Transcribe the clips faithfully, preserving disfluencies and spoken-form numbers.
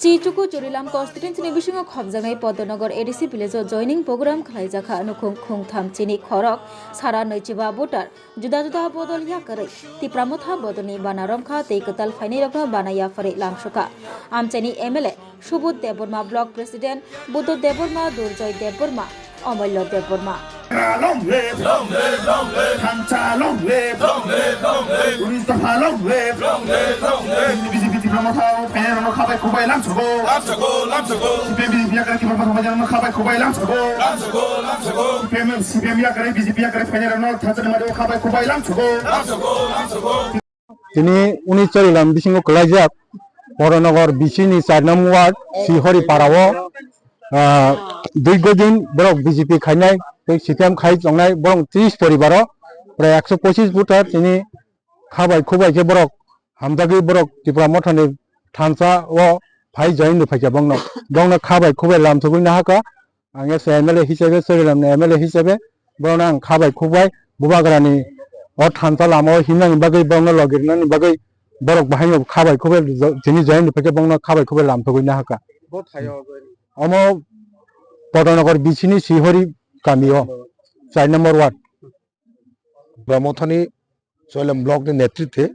Chichuku Churilam constituency ni bisingo khopjaknai Podnogar A D C village o joining program khlaijakha. Nukhung khungtham chini khorok sara naichiba voter juda juda bodol yakarwi Tipra Motha bodolni bana romkha tei kwtal phainairokno bana yaphari lamsukha. Amchaini M L A Subodh Debbarma, Block President Buddho Debbarma, Durjoy Debbarma, Omollo Debbarma. Long live, long live, long live. Thansa long live, long live, long live. Uris Dopha long live, long live, long live. B J P Tipra Motha o phainairokno khabai khubai lamsogo. Lamsogo, lamsogo. C P M B J P yakarwi Tipra Motha phainairokno khabai khubai lamsogo. Lamsogo, lamsogo. C P M, C P M yakarwi B J P yakarwi phainairokno thansa ni mari o khabai khubai lamsogo. Lamsogo, lamsogo. Tini uni Chorilam bisingo kwlaijak Poranagar B C ni char number ward Sihori parao, ah, dui godin borok B J P khainai tei C P M khai tongnai borok tris poribaro prai ekso pochis voter tini khabai khubai khe borok hamjagwi borok Tipra Mothani thansa o phai join ni phaikha bongno, bongno khabai khubai lamsogwi nahaka. Ang S M L A hisabe, Sorilam ni M L A hisabe, borokno ang khabai khukbai, Bubagrani o thansa lama o himnani bagwi, borokno logi rwnani bagwi, borok bahaino khabai khukbai, jo-, tini join ni phaikhe borokno khabai khukbai lamthogwi nahaka. Bo thaio join. Omo Podnogar B C ni Sihori kami o, char number ward. Tipra Mothani Chorilam block ni netritwe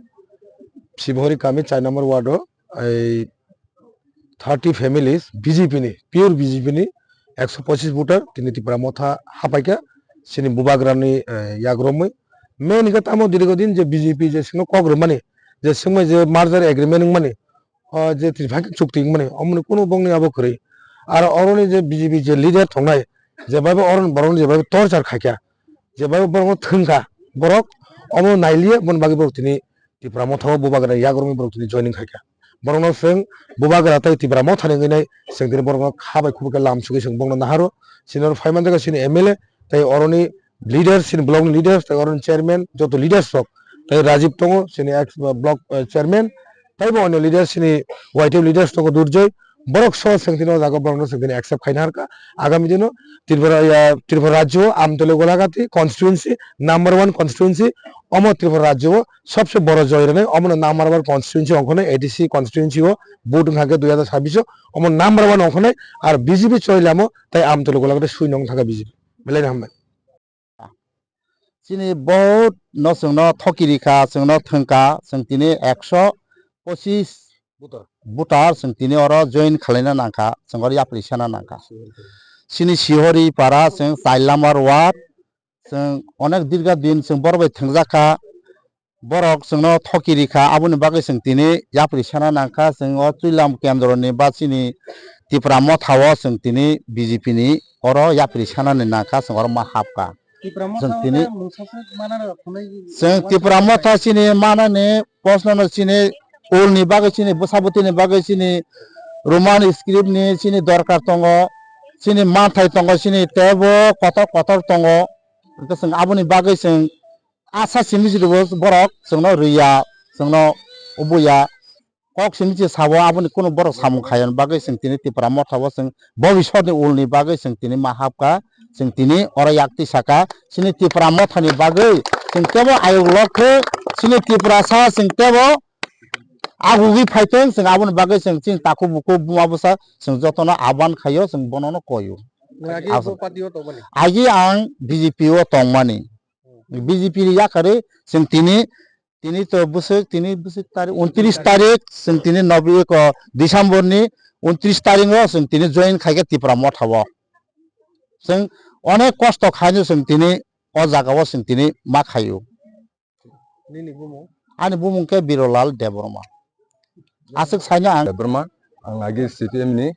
Sihori kami char number ward o ei thirty families B J P ni, pure B J P ni ekso pochis voter tini Tipra Motha hapaikha chini Bubagrani, eh, yagromwi. Main hwnkhe tamo dirgo din je B J P je sino kok rwmani, je swngmai je merger agreement wngmani, o je Tripartite chukti wngmani, omoni kunu bongni abo kwrwi. Aro oroni je B J P je leader thongnai, je bai bo oroni borokno je bai bo torchar khaikha, je bai bo borokno thwngkha, borok omo nailiya, boni bagwi borok tini Tipra Motha o Bubagra yagromwi borok tini joining khaikha. Borokno swng Bubagra tei Tipra Mothani wngwi nai, swng tini borokno kha bai khubui khe lam sugwi swng bongno naharo. Chini oro phai manjakha chini M L A tei oroni leaders, chini block ni leaders tei oroni chairman, joto leaders rok tei Rajiv tongo, chini ex block, eh, chairman, tei bo onyo leaders, chini Y T F leaders tongo Durjoy, borok solo swng tini o jaga borokno swng tini accept khaina harkha. Agami dino Tripura, ya, Tripura rajyo o Amtoli Golagati constituency, number one constituency, omo Tripura rajyo o sobse boro joy rwnai, omono number one constituency ongkhornai A D C constituency o vote wngkha khe dui hazar sabbish o, omo number one ongkhornai, ar B J P choi lamo, tai Amtoli Golagati sui nong thangkha B J P. Belai no hambai. Chini vote no chwngno thoki rikha, chwngno thwngkha, chwng tini ekso pochis voter, voter chwng tini oro join khwlaina nangkha, chwng oro yapri sana nangkha. Chini Sihori para chwng char number ward, chwng onek dirga din chwng borok bai thwngjakha, borok chwngno thoki rikha, aboni bagwi chwng tini yapri sana nangkha, chwng o Churilam kendroni ba chini Tipra Motha o chwng tini B J P ni oro yapri sanani nangkha, chwng oro ma hapkha. Tipra Motha chwng tini mungsa se mana rok khwnai chwng Tipra Motha chini manani posno no chini ul ni bagwi chini bwsa bwtwi ni bagwi chini Roman script ni chini dorkar tongo, chini manthai tongo, chini tebo kotor kotor tongo. Hwnkhe chwng aboni bagwi chwng asa simi si rwgo borok chwngno rwya, chwngno ubuya. Kok simi se sabo aboni kunu borok samung khayani bagwi chwng tini Tipra Motha o chwng bobisotni ulni bagwi chwng tini ma hapkha, chwng tini oro yak twi saka chini Tipra Mothani bagwi chwng kebo ayuk lok khe chini Tiprasa chwng kebo agugwi phaitong chwng aboni bagwi chwng chini takhuk bukhuk buma bwsa chwng jotono aban khaio chwng bonono koio. Agi Abo- bo party o tongmani? Agi ang B J P o tongmani. B J P ni yakarwi chwng tini Tini to bwswk, tini bwswk tarik, untris tarik, chwng tini November, ko, December ni untris tarik o chwng tini join khaikha Tipra Motha o. Chwng onek kosto khaino chwng tini o jaga o chwng tini ma khaio. Nini bumung? Ani bumung khe Birolal Debbarma. Aswk saino ang Debbarma, ang agi C P M ni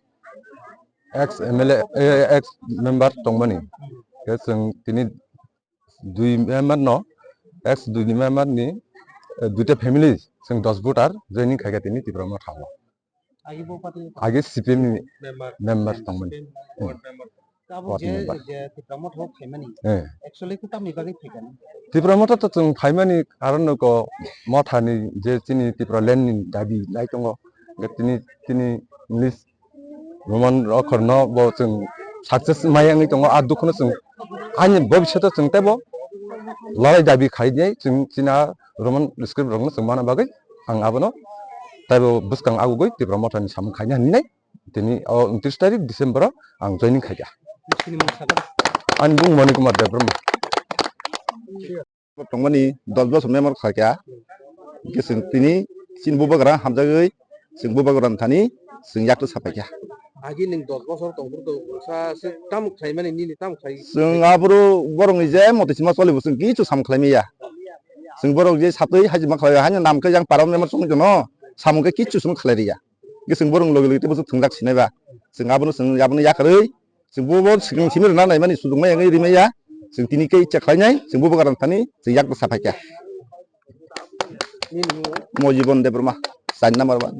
ex M L A, eh, ex member tongmani. Khe chwng tini dui member no, ex dui member ni, eh, duita family, chwng dos voter joining khaikha tini Tipra Motha o. Agi bo party ni Agi C P M ni member. Member tongmani. C P M Hmm. Ward member. Abo Ward je, member. Je Tipra Motha o phaimani. Eh. Actually khe tamni bagwi phaikha nang? Tipra Motha to chwng phaimani karon no ko Motha ni je chini Tipra land ni dabi lai tongo. Tini, tini English Roman okhorno bo chwng success mai wngwi tongo, a dukhono chwng ani bobishoto chwng teibo lorai dabi khainai chwng chini a Roman script rokno chwng mana bagwi ang abono teibo bwskang agugwi Tipra Mothani samung khaina hinwi Tini o ঊনত্রিশ tarik December o ang joining khaikha. Nini mung sakha? Ani bung Moni Kumar Debbarma. Tongmani dos bosor member khaikha. Hingke chwng tini chini bubagra hamjagwi chwng bubagra thani chwng yakto sapaikha. Agi nwng dos bosor tongphuru to sa se tamo khlaimani nini tamo khlai? Chwng aboro borokni je motoi sima cholibo chwng kichu sam khlaimaya. Chwng borok je satwi hajima khlai haino nam khe yang para member chongwi tono samung khe kichu chwng khlai riya. Hingke chwng borok logi logi tei bosong thwngjak sinai ba. Chwng abono chwng abono yakarwi chwng bo bo chwng simi rwna naimani sujukma yangwi rimaya. Chwng tini khe icha khlainai chwng bubagra thani chwng yakto sapaikha. Nini mung? Mojibon Debbarma, sign number one.